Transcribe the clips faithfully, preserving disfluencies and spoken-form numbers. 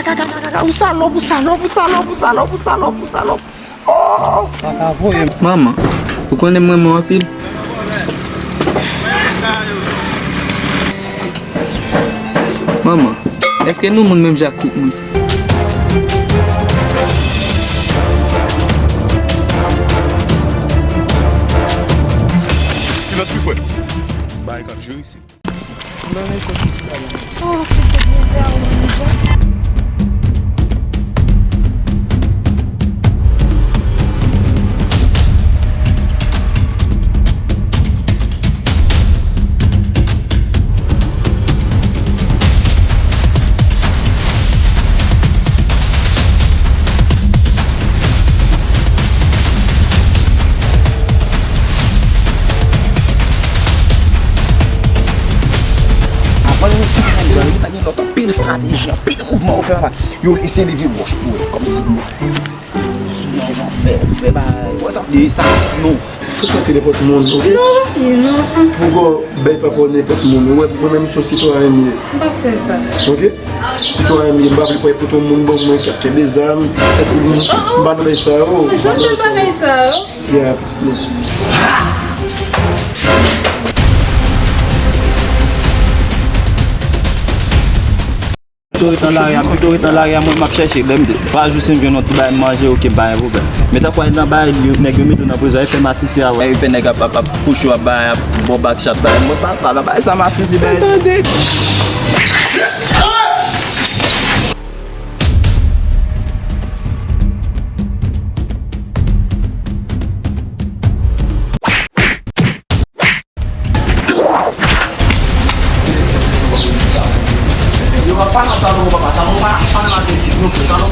Kaka, kaka, kaka, ou salòp, ou salòp, ou salòp, ou salòp, ou salòp, ou salòp. Oh! Kaka voye. Manman, ou konnen m renmen w anpil. Manman, èske nou moun menm jan ak tout moun? Silans wi frè. Bagay k ap jere isit. Avan nou fè ann, nou ta gen lòt anpil estrateji, anpil mouvman ou fè. Yo eseye leve wòch pou wè, kòmsi sou yon jan fè, fè bagay. Wè sa m di sa, non. Frekante nenpòt moun, oke? Non, non. Pou gò bèy pa pou nenpòt moun. Ou wè, mwen menm se yon sitwayen m ye. M p ap fè sa. Oke? Sitwayen m ye, m pa vle pran poto moun ban mwen k ap kenbe zam. M pa nan bagay sa yo. Janm nan bagay sa yo. Ya, pitit mwen. Pito ret nan lari a, pito ret nan lari a, mwen m ap chèche, lè m pa jou si m jwenn yon ti bagay m manje, oke, m pa gen pwoblèm. Men tankou al nan bagay, yo, nèg yo mete w nan prizon, yo fè masisi a, yo fè nèg ap, ap, ap kouche w, ap bay, ap bon bak chat, bay, mwen pa, pa nan bagay sa, masisi, bay. Tande. Yo pa, pa nan salon, papa, salon pa, pa nan adresif, non, frè, salon.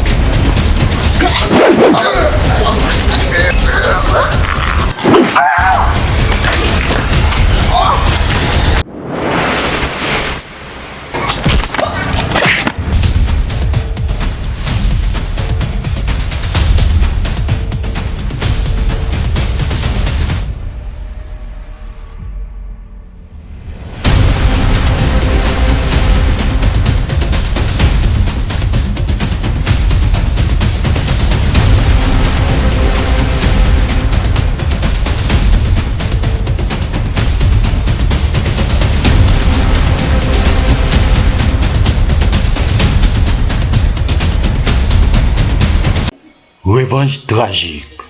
Revanche tragique.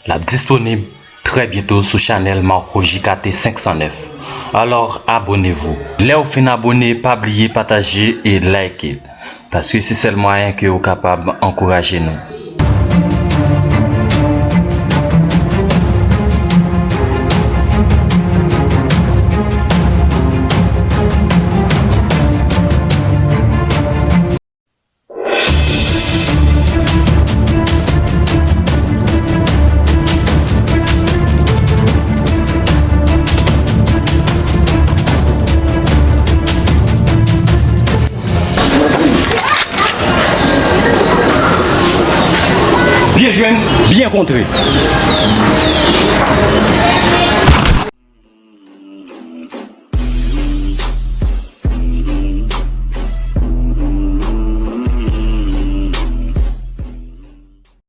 L ap disponib trè byento sou chanèl Marco J K T senk san nèf. Alors, abonnez-vous. Lè w fin abone, pa bliye pataje e like. Paske se sèl mwayen ke w kapab ankouraje nou. Byen jwenn, byen kontre.